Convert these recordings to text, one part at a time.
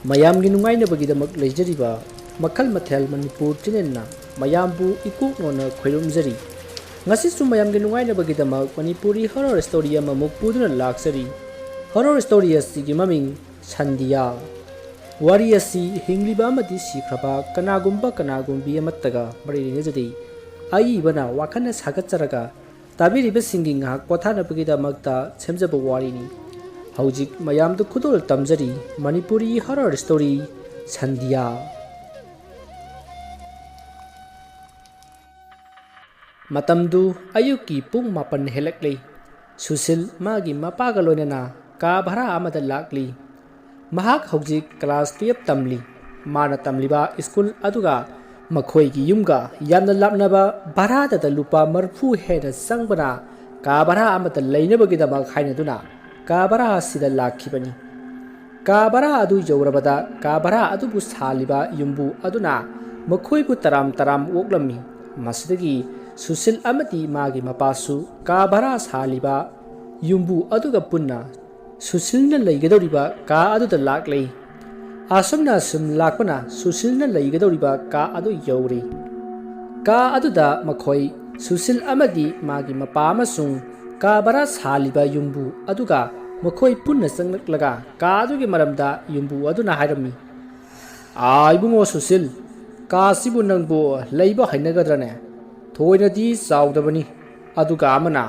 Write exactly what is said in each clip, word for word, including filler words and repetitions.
ꯃꯌꯥꯝꯒꯤ ꯅꯨꯡꯉꯥꯏꯅꯕꯒꯤꯗꯃꯛ ꯂꯩꯖꯔꯤꯕ ꯃꯈꯜ ꯃꯊꯦꯜ ꯃꯅꯤꯄꯨꯔ ꯆꯦꯅꯦꯜꯅ ꯃꯌꯥꯝꯕꯨ ꯏꯀꯣꯛꯅꯣꯅ ꯈꯣꯏꯔꯨꯝꯖꯔꯤ꯫ ꯉꯁꯤꯁꯨ ꯃꯌꯥꯝꯒꯤ ꯅꯨꯡꯉꯥꯏꯅꯕꯒꯤꯗꯃꯛ ꯃꯅꯤꯄꯨꯔꯤ ꯍꯣꯔꯣꯔ ꯁ꯭ꯇꯣꯔꯤ ꯑꯃꯃꯨꯛ ꯄꯨꯗꯨꯅ ꯂꯥꯛꯆꯔꯤ꯫ ꯍꯣꯔꯣꯔ ꯁ꯭ꯇꯣꯔꯤ ꯑꯁꯤꯒꯤ ꯃꯃꯤꯡ ꯁꯟꯗꯤꯌꯥ꯫ ꯋꯥꯔꯤ ꯑꯁꯤ ꯍꯤꯡꯂꯤꯕ ꯑꯃꯗꯤ ꯁꯤꯈ꯭ꯔꯕ ꯀꯅꯥꯒꯨꯝꯕ ꯀꯅꯥꯒꯨꯝꯕꯤ ꯑꯃꯠꯇꯒ ꯃꯔꯤ ꯂꯩꯅꯖꯗꯦ꯫ ꯑꯏꯕꯅ ꯋꯥꯈꯜꯅ ꯁꯥꯒꯠꯆꯔꯒ ꯇꯥꯕꯤꯔꯤꯕꯁꯤꯡꯒꯤ ꯉꯥꯏꯍꯥꯛ ꯄꯣꯊꯥꯅꯕꯒꯤꯗꯃꯛꯇ ꯁꯦꯝꯖꯕ ꯋꯥꯔꯤꯅꯤ꯫ ꯍꯧꯖꯤꯛ ꯃꯌꯥꯝꯗ ꯈꯨꯗꯣꯜ ꯇꯝꯖꯔꯤ ꯃꯅꯤꯄꯨꯔꯤ ꯍꯣꯔꯣꯔ ꯁ꯭ꯇꯣꯔꯤ ꯁꯟꯗꯤꯌꯥ꯫ ꯃꯇꯝꯗꯨ ꯑꯌꯨꯛꯀꯤ ꯄꯨꯡ ꯃꯥꯄꯟ ꯍꯦꯜꯂꯛꯂꯤ꯫ ꯁꯨꯁꯤꯜ ꯃꯥꯒꯤ ꯃꯄꯥꯒ ꯂꯣꯏꯅꯅ ꯀꯥ ꯚꯔꯥ ꯑꯃꯗ ꯂꯥꯛꯂꯤ꯫ ꯃꯍꯥꯛ ꯍꯧꯖꯤꯛ ꯀ꯭ꯂꯥꯁ ꯇꯨꯌꯦꯜꯞ ꯇꯝꯂꯤ꯫ ꯃꯥꯅ ꯇꯝꯂꯤꯕ ꯁ꯭ꯀꯨꯜ ꯑꯗꯨꯒ ꯃꯈꯣꯏꯒꯤ ꯌꯨꯝꯒ ꯌꯥꯝꯅ ꯂꯥꯞꯅꯕ, ꯚꯔꯥꯗꯇ ꯂꯨꯄꯥ ꯃꯔꯤꯐꯨ ꯍꯦꯟꯅ ꯆꯪꯕꯅ ꯀꯥ ꯚꯔꯥ ꯑꯃꯗ ꯂꯩꯅꯕꯒꯤꯗꯃꯛ ꯍꯥꯏꯅꯗꯨꯅ ꯀꯥ ꯚꯔꯥ ꯑꯁꯤꯗ ꯂꯥꯛꯈꯤꯕꯅꯤ꯫ ꯀꯥ ꯚꯔꯥ ꯑꯗꯨ ꯌꯧꯔꯕꯗ ꯀꯥ ꯚꯔꯥ ꯑꯗꯨꯕꯨ ꯁꯥꯜꯂꯤꯕ ꯌꯨꯝꯕꯨ ꯑꯗꯨꯅ ꯃꯈꯣꯏꯕꯨ ꯇꯔꯥꯝ ꯇꯔꯥꯝ ꯑꯣꯛꯂꯝꯃꯤ꯫ ꯃꯁꯤꯗꯒꯤ ꯁꯨꯁꯤꯜ ꯑꯃꯗꯤ ꯃꯥꯒꯤ ꯃꯄꯥꯁꯨ ꯀꯥ ꯚꯔꯥ ꯁꯥꯜꯂꯤꯕ ꯌꯨꯝꯕꯨ ꯑꯗꯨꯒ ꯄꯨꯟꯅ ꯁꯨꯁꯤꯜꯅ ꯂꯩꯒꯗꯧꯔꯤꯕ ꯀꯥ ꯑꯗꯨꯗ ꯂꯥꯛꯂꯦ꯫ ꯑꯁꯨꯝꯅ ꯑꯁꯨꯝ ꯂꯥꯛꯄꯅ ꯁꯨꯁꯤꯜꯅ ꯂꯩꯒꯗꯧꯔꯤꯕ ꯀꯥ ꯑꯗꯨ ꯌꯧꯔꯦ꯫ ꯀꯥ ꯑꯗꯨꯗ ꯃꯈꯣꯏ ꯁꯨꯁꯤꯜ ꯑꯃꯗꯤ ꯃꯥꯒꯤ ꯃꯄꯥ ꯑꯃꯁꯨꯡ ꯀꯥ ꯚꯔꯥ ꯁꯥꯜꯂꯤꯕ ꯌꯨꯝꯕꯨ ꯑꯗꯨꯒ ꯃꯈꯣꯏ ꯄꯨꯟꯅ ꯆꯪꯂꯛꯂꯒ ꯀꯥ ꯑꯗꯨꯒꯤ ꯃꯔꯝꯗ ꯌꯨꯝꯕꯨ ꯑꯗꯨꯅ ꯍꯥꯏꯔꯝꯃꯤ, "ꯑꯥ, ꯏꯕꯨꯡꯉꯣ ꯁꯨꯁꯤꯜ, ꯀꯥ ꯑꯁꯤꯕꯨ ꯅꯪꯕꯨ ꯂꯩꯕ ꯍꯩꯅꯒꯗ꯭ꯔꯅꯦ? ꯊꯣꯏꯅꯗꯤ ꯆꯥꯎꯗꯕꯅꯤ, ꯑꯗꯨꯒ ꯑꯃꯅ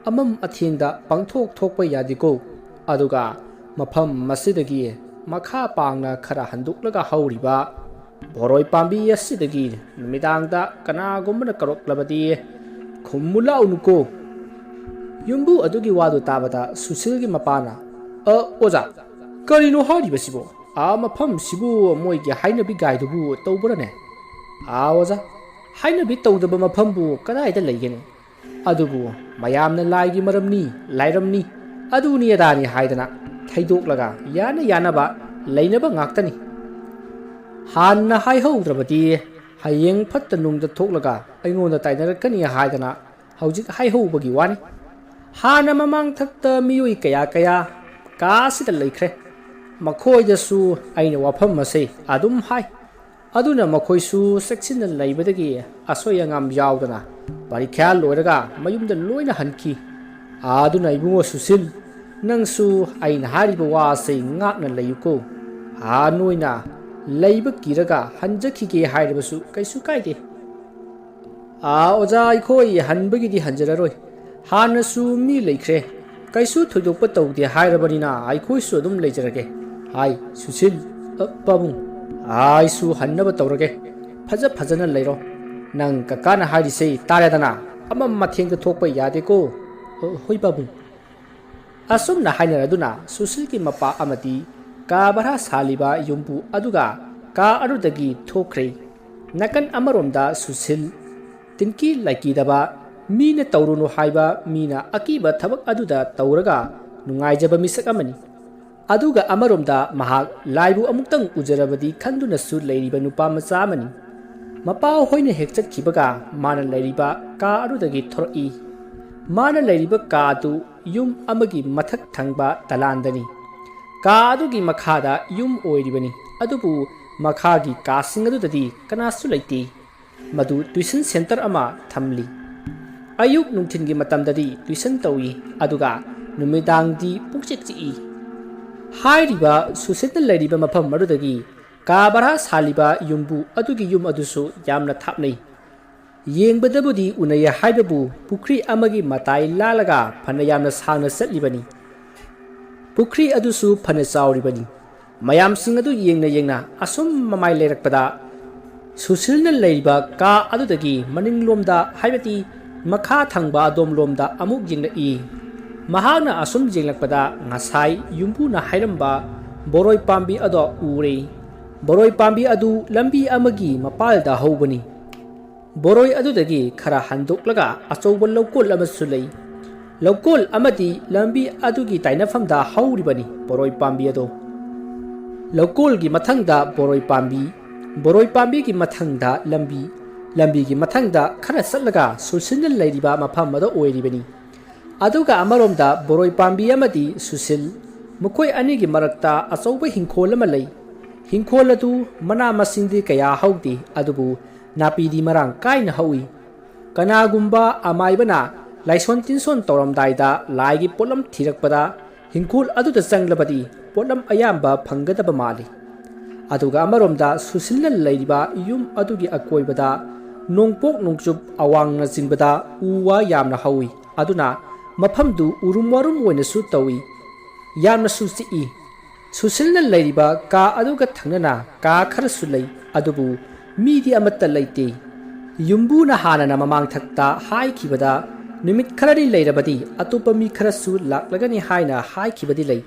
ꯑꯃꯝ ꯑꯊꯦꯡꯗ ꯄꯪꯊꯣꯛ ꯊꯣꯛꯄ ꯌꯥꯗꯦꯀꯣ꯫ ꯑꯗꯨꯒ ꯃꯐꯝ ꯑꯁꯤꯗꯒꯤ ꯃꯈꯥ ꯄꯥꯡꯅ ꯈꯔ ꯍꯟꯗꯣꯛꯂꯒ ꯍꯧꯔꯤꯕ ꯕꯣꯔꯣꯏ ꯄꯥꯝꯕꯤ ꯑꯁꯤꯗꯒꯤ ꯅꯨꯃꯤꯗꯥꯡꯗ ꯀꯅꯥꯒꯨꯝꯕꯅ ꯀꯧꯔꯛꯂꯕꯗꯤ ꯈꯨꯝꯃꯨ ꯂꯥꯎꯅꯨꯀꯣ꯫" ꯌꯨꯝꯕꯨ ꯑꯗꯨꯒꯤ ꯋꯥꯗꯨ ꯇꯥꯕꯗ ꯁꯨꯁꯤꯜꯒꯤ ꯃꯄꯥꯅ, "ꯑ, ꯑꯣꯖꯥ, ꯀꯔꯤꯅꯣ ꯍꯥꯏꯔꯤꯕꯁꯤꯕꯣ? ꯑꯥ, ꯃꯐꯝꯁꯤꯕꯨ ꯃꯣꯏꯒꯤ ꯍꯥꯏꯅꯕꯤ ꯒꯥꯏꯗꯨꯕꯨ ꯇꯧꯕ꯭ꯔꯅꯦ?" "ꯑꯥ, ꯑꯣꯖꯥ, ꯍꯥꯏꯅꯕꯤ ꯇꯧꯗꯕ ꯃꯐꯝꯕꯨ ꯀꯗꯥꯏꯗ ꯂꯩꯒꯅꯤ? ꯑꯗꯨꯕꯨ ꯃꯌꯥꯝꯅ ꯂꯥꯏꯒꯤ ꯃꯔꯝꯅꯤ, ꯂꯥꯏꯔꯝꯅꯤ, ꯑꯗꯨꯅꯤ ꯑꯗꯥꯅꯤ ꯍꯥꯏꯗꯅ ꯊꯩꯗꯣꯛꯂꯒ ꯌꯥꯅ ꯌꯥꯅꯕ ꯂꯩꯅꯕ ꯉꯥꯛꯇꯅꯤ꯫ ꯍꯥꯟꯅ ꯍꯥꯏꯍꯧꯗ꯭ꯔꯕꯗꯤ ꯍꯌꯦꯡ ꯐꯠꯇ ꯅꯨꯡꯗ ꯊꯣꯛꯂꯒ ꯑꯩꯉꯣꯟꯗ ꯇꯥꯏꯅꯔꯛꯀꯅꯤ ꯍꯥꯏꯗꯅ ꯍꯧꯖꯤꯛ ꯍꯥꯏꯍꯧꯕꯒꯤ ꯋꯥꯅꯤ꯫ ꯍꯥꯟꯅ ꯃꯃꯥꯡ ꯊꯛꯇ ꯃꯤꯑꯣꯏ ꯀꯌꯥ ꯀꯌꯥ ꯀꯥ ꯑꯁꯤꯗ ꯂꯩꯈ꯭ꯔꯦ꯫ ꯃꯈꯣꯏꯗꯁꯨ ꯑꯩꯅ ꯋꯥꯐꯝ ꯑꯁꯤ ꯑꯗꯨꯝ ꯍꯥꯏ꯫ ꯑꯗꯨꯅ ꯃꯈꯣꯏꯁꯨ ꯆꯦꯛꯁꯤꯟꯅ ꯂꯩꯕꯗꯒꯤ ꯑꯁꯣꯏ ꯑꯉꯥꯝ ꯌꯥꯎꯗꯅ ꯄꯔꯤꯈ꯭ꯌꯥ ꯂꯣꯏꯔꯒ ꯃꯌꯨꯝꯗ ꯂꯣꯏꯅ ꯍꯟꯈꯤ꯫ ꯑꯗꯨꯅ ꯏꯕꯨꯡꯉꯣ ꯁꯨꯁꯤꯜ, ꯅꯪꯁꯨ ꯑꯩꯅ ꯍꯥꯏꯔꯤꯕ ꯋꯥ ꯑꯁꯤ ꯉꯥꯛꯅ ꯂꯩꯌꯨꯀꯣ꯫ ꯑꯥ ꯅꯣꯏꯅ ꯂꯩꯕ ꯀꯤꯔꯒ ꯍꯟꯖꯈꯤꯒꯦ ꯍꯥꯏꯔꯕꯁꯨ ꯀꯩꯁꯨ ꯀꯥꯏꯗꯦ꯫ ꯑꯥ ꯑꯣꯖꯥ, ꯑꯩꯈꯣꯏ ꯍꯟꯕꯒꯤꯗꯤ ꯍꯟꯖꯔꯔꯣꯏ꯫ ꯍꯥꯟꯅꯁꯨ ꯃꯤ ꯂꯩꯈ꯭ꯔꯦ꯫ ꯀꯩꯁꯨ ꯊꯣꯏꯗꯣꯛꯄ ꯇꯧꯗꯦ ꯍꯥꯏꯔꯕꯅꯤꯅ ꯑꯩꯈꯣꯏꯁꯨ ꯑꯗꯨꯝ ꯂꯩꯖꯔꯒꯦ꯫ ꯍꯥꯏ ꯁꯨꯁꯤꯜ, "ꯑ, ꯄꯥꯕꯨꯡ, ꯑꯩꯁꯨ ꯍꯟꯅꯕ ꯇꯧꯔꯒꯦ꯫ ꯐꯖ ꯐꯖꯅ ꯂꯩꯔꯣ꯫ ꯅꯪ ꯀꯀꯥꯅ ꯍꯥꯏꯔꯤꯁꯦ ꯇꯥꯔꯦꯗꯅ, ꯑꯃ ꯃꯊꯦꯡꯗ ꯊꯣꯛꯄ ꯌꯥꯗꯦꯀꯣ꯫" "ꯑ, ꯍꯣꯏ ꯄꯥꯕꯨꯡ꯫" ꯑꯁꯨꯝꯅ ꯍꯥꯏꯅꯔꯗꯨꯅ ꯁꯨꯁꯤꯜꯒꯤ ꯃꯄꯥ ꯑꯃꯗꯤ ꯀꯥ ꯚꯔꯥ ꯁꯥꯜꯂꯤꯕ ꯌꯨꯝꯕꯨ ꯑꯗꯨꯒ ꯀꯥ ꯑꯗꯨꯗꯒꯤ ꯊꯣꯛꯈ꯭ꯔꯦ꯫ ꯅꯥꯀꯟ ꯑꯃꯔꯣꯝꯗ ꯁꯨꯁꯤꯜ, ꯇꯤꯟꯀꯤ ꯂꯥꯏꯀꯤꯗꯕ, ꯃꯤꯅ ꯇꯧꯔꯨꯅꯨ ꯍꯥꯏꯕ, ꯃꯤꯅ ꯑꯀꯤꯕ ꯊꯕꯛ ꯑꯗꯨꯗ ꯇꯧꯔꯒ ꯅꯨꯡꯉꯥꯏꯖꯕ ꯃꯤꯁꯛ ꯑꯃꯅꯤ꯫ ꯑꯗꯨꯒ ꯑꯃꯔꯣꯝꯗ ꯃꯍꯥꯛ ꯂꯥꯏꯕꯨ ꯑꯃꯨꯛꯇꯪ ꯎꯖꯔꯕꯗꯤ ꯈꯟꯗꯨꯅꯁꯨ ꯂꯩꯔꯤꯕ ꯅꯨꯄꯥ ꯃꯆꯥ ꯑꯃꯅꯤ꯫ ꯃꯄꯥ ꯍꯣꯏꯅ ꯍꯦꯛ ꯆꯠꯈꯤꯕꯒ ꯃꯥꯅ ꯂꯩꯔꯤꯕ ꯀꯥ ꯑꯗꯨꯗꯒꯤ ꯊꯣꯔꯛꯏ꯫ ꯃꯥꯅ ꯂꯩꯔꯤꯕ ꯀꯥ ꯑꯗꯨ ꯌꯨꯝ ꯑꯃꯒꯤ ꯃꯊꯛ ꯊꯪꯕ ꯗꯂꯥꯟꯗꯅꯤ꯫ ꯀꯥ ꯑꯗꯨꯒꯤ ꯃꯈꯥꯗ ꯌꯨꯝ ꯑꯣꯏꯔꯤꯕꯅꯤ, ꯑꯗꯨꯕꯨ ꯃꯈꯥꯒꯤ ꯀꯥꯁꯤꯡ ꯑꯗꯨꯗꯗꯤ ꯀꯅꯥꯁꯨ ꯂꯩꯇꯦ꯫ ꯃꯗꯨ tuition centre ꯑꯃ ꯊꯝꯂꯤ꯫ ꯑꯌꯨꯛ ꯅꯨꯡꯊꯤꯜꯒꯤ ꯃꯇꯝꯗꯗꯤ tuition ꯇꯧꯏ, ꯑꯗꯨꯒ ꯅꯨꯃꯤꯗꯥꯡꯗꯤ ꯄꯨꯡꯆꯤꯛ ꯆꯤꯛꯏ꯫ ꯍꯥꯏꯔꯤꯕ ꯁꯨꯁꯤꯜꯅ ꯂꯩꯔꯤꯕ ꯃꯐꯝ ꯑꯗꯨꯗꯒꯤ ꯀꯥ ꯚꯔꯥ ꯁꯥꯜꯂꯤꯕ ꯌꯨꯝꯕꯨ ꯑꯗꯨꯒꯤ ꯌꯨꯝ ꯑꯗꯨꯁꯨ ꯌꯥꯝꯅ ꯊꯥꯞꯅꯩ꯫ ꯌꯦꯡꯕꯗꯕꯨꯗꯤ ꯎꯅꯩ ꯍꯥꯏꯕꯕꯨ ꯄꯨꯈ꯭ꯔꯤ ꯑꯃꯒꯤ ꯃꯇꯥꯏ ꯂꯥꯜꯂꯒ ꯐꯅ ꯌꯥꯝꯅ ꯁꯥꯡꯅ ꯆꯠꯂꯤꯕꯅꯤ꯫ ꯄꯨꯈ꯭ꯔꯤ ꯑꯗꯨꯁꯨ ꯐꯅ ꯆꯥꯎꯔꯤꯕꯅꯤ꯫ ꯃꯌꯥꯝꯁꯤꯡ ꯑꯗꯨ ꯌꯦꯡꯅ ꯌꯦꯡꯅ ꯑꯁꯨꯝ ꯃꯃꯥꯏ ꯂꯩꯔꯛꯄꯗ ꯁꯨꯁꯤꯜꯅ ꯂꯩꯔꯤꯕ ꯀꯥ ꯑꯗꯨꯗꯒꯤ ꯃꯅꯤꯡꯂꯣꯝꯗ, ꯍꯥꯏꯕꯗꯤ ꯃꯈꯥ ꯊꯪꯕ ꯑꯗꯣꯝꯂꯣꯝꯗ ꯑꯃꯨꯛ ꯌꯦꯡꯂꯛꯏ꯫ ꯃꯍꯥꯛꯅ ꯑꯁꯨꯝ ꯌꯦꯡꯂꯛꯄꯗ ꯉꯁꯥꯏ ꯌꯨꯝꯕꯨꯅ ꯍꯥꯏꯔꯝꯕ ꯕꯣꯔꯣꯏ ꯄꯥꯝꯕꯤ ꯑꯗꯣ ꯎꯔꯦ꯫ ꯕꯣꯔꯣꯏ ꯄꯥꯝꯕꯤ ꯑꯗꯨ ꯂꯝꯕꯤ ꯑꯃꯒꯤ ꯃꯄꯥꯜꯗ ꯍꯧꯕꯅꯤ꯫ ꯕꯣꯔꯣꯏ ꯑꯗꯨꯗꯒꯤ ꯈꯔ ꯍꯟꯗꯣꯛꯂꯒ ꯑꯆꯧꯕ ꯂꯧꯀꯣꯜ ꯑꯃꯁꯨ ꯂꯩ꯫ ꯂꯧꯀꯣꯜ ꯑꯃꯗꯤ ꯂꯝꯕꯤ ꯑꯗꯨꯒꯤ ꯇꯥꯏꯅꯐꯝꯗ ꯍꯧꯔꯤꯕꯅꯤ ꯕꯣꯔꯣꯏ ꯄꯥꯝꯕꯤ ꯑꯗꯣ꯫ ꯂꯧꯀꯣꯜꯒꯤ ꯃꯊꯪꯗ ꯕꯣꯔꯣꯏ ꯄꯥꯝꯕꯤ, ꯕꯣꯔꯣꯏ ꯄꯥꯝꯕꯤꯒꯤ ꯃꯊꯪꯗ ꯂꯝꯕꯤ, ꯂꯝꯕꯤꯒꯤ ꯃꯊꯪꯗ ꯈꯔ ꯆꯠꯂꯒ ꯁꯨꯁꯤꯜꯅ ꯂꯩꯔꯤꯕ ꯃꯐꯝ ꯑꯗꯨ ꯑꯣꯏꯔꯤꯕꯅꯤ꯫ ꯑꯗꯨꯒ ꯑꯃꯔꯣꯝꯗ ꯕꯣꯔꯣꯏ ꯄꯥꯝꯕꯤ ꯑꯃꯗꯤ ꯁꯨꯁꯤꯜ, ꯃꯈꯣꯏ ꯑꯅꯤꯒꯤ ꯃꯔꯛꯇ ꯑꯆꯧꯕ ꯍꯤꯡꯈꯣꯜ ꯑꯃ ꯂꯩ꯫ ꯍꯤꯡꯈꯣꯜ ꯑꯗꯨ ꯃꯅꯥ ꯃꯁꯤꯡꯗꯤ ꯀꯌꯥ ꯍꯧꯗꯦ, ꯑꯗꯨꯕꯨ ꯅꯥꯄꯤꯗꯤ ꯃꯔꯥꯡ ꯀꯥꯏꯅ ꯍꯧꯏ꯫ ꯀꯅꯥꯒꯨꯝꯕ ꯑꯃꯥꯏꯕꯅ ꯂꯥꯏꯁꯣꯟ ꯇꯤꯟꯁꯣꯟ ꯇꯧꯔꯝꯗꯥꯏꯗ ꯂꯥꯏꯒꯤ ꯄꯣꯠꯂꯝ ꯊꯤꯔꯛꯄꯗ ꯍꯤꯡꯈꯣꯜ ꯑꯗꯨꯗ ꯆꯪꯂꯕꯗꯤ ꯄꯣꯠꯂꯝ ꯑꯌꯥꯝꯕ ꯐꯪꯒꯗꯕ ꯃꯥꯜꯂꯤ꯫ ꯑꯗꯨꯒ ꯑꯃꯔꯣꯝꯗ ꯁꯨꯁꯤꯜꯅ ꯂꯩꯔꯤꯕ ꯌꯨꯝ ꯑꯗꯨꯒꯤ ꯑꯀꯣꯏꯕꯗ ꯅꯣꯡꯄꯣꯛ ꯅꯣꯡꯆꯨꯞ ꯑꯋꯥꯡꯅꯆꯤꯡꯕꯗ ꯎ ꯋꯥ ꯌꯥꯝꯅ ꯍꯧꯏ꯫ ꯑꯗꯨꯅ ꯃꯐꯝꯗꯨ ꯎꯔꯨꯝ ꯋꯥꯔꯨꯝ ꯑꯣꯏꯅꯁꯨ ꯇꯧꯏ꯫ ꯌꯥꯝꯅꯁꯨ ꯆꯤꯛꯏ꯫ ꯁꯨꯁꯤꯜꯅ ꯂꯩꯔꯤꯕ ꯀꯥ ꯑꯗꯨꯒ ꯊꯪꯅꯅ ꯀꯥ ꯈꯔꯁꯨ ꯂꯩ, ꯑꯗꯨꯕꯨ ꯃꯤꯗꯤ ꯑꯃꯠꯇ ꯂꯩꯇꯦ꯫ ꯌꯨꯝꯕꯨꯅ ꯍꯥꯟꯅꯅ ꯃꯃꯥꯡꯊꯛꯇ ꯍꯥꯏꯈꯤꯕꯗ, ꯅꯨꯃꯤꯠ ꯈꯔꯅꯤ ꯂꯩꯔꯕꯗꯤ ꯑꯇꯣꯞꯄ ꯃꯤ ꯈꯔꯁꯨ ꯂꯥꯛꯂꯒꯅꯤ ꯍꯥꯏꯅ ꯍꯥꯏꯈꯤꯕꯗꯤ ꯂꯩ꯫